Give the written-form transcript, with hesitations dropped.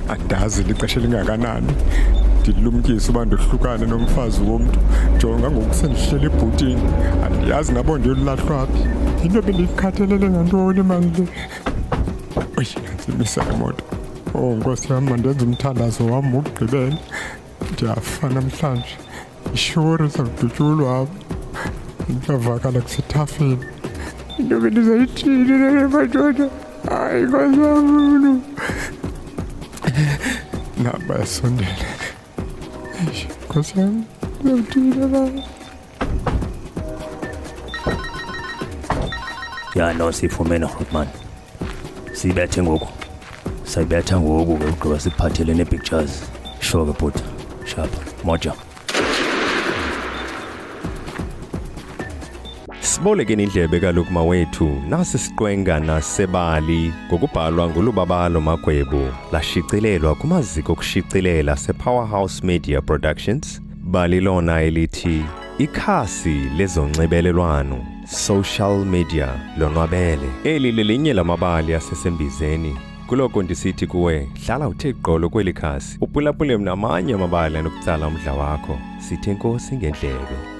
Andazi lixesha elingakanani ndilumkise uba ndohlukane nomfazi womntu. Jonga ngoku sendihleli ebhutini, andiyazi nabo ndiyolahlwa phi. Into bendiyikhathalele ngantoni mani le? Oyi, nantsi imoto. Oh Nkosi yam, mandenze umthandazo wam wokugqibela. Ndiyafa namhlanje. Ishuri sawudutyulwa apha. Ndiyavakala kusethafeni. Into bendizayithini le madoda? Hayi Nkosi yam. Naba yasondela. Eish, Nkosi yam, ndizawuthini baba? Ya no, siyifumene Grootman. Siyibethe ngoku. Sayibetha ngoku ke ugqiba siphathele nee-pictures. Sure ke bhuti. Sharp. Moja. Sibolekeni indlebe kaloku mawethu, nasi siqwenga nasebali ngokubhalwa nguLubabalo Magwebu, lashicilelwa kumaziko okushicilela sePowerhouse Media Productions. Bali lona elithi ikhasi lezonxibelelwano, social media, lonwabele. Eli lelinye lamabali asesembizeni. Kuloko ndisithi kuwe, hlala uthe gqolo kweli khasi, upulapule namanye amabali anokutsala umdla wakho. Sithe nkosi ngendlebe.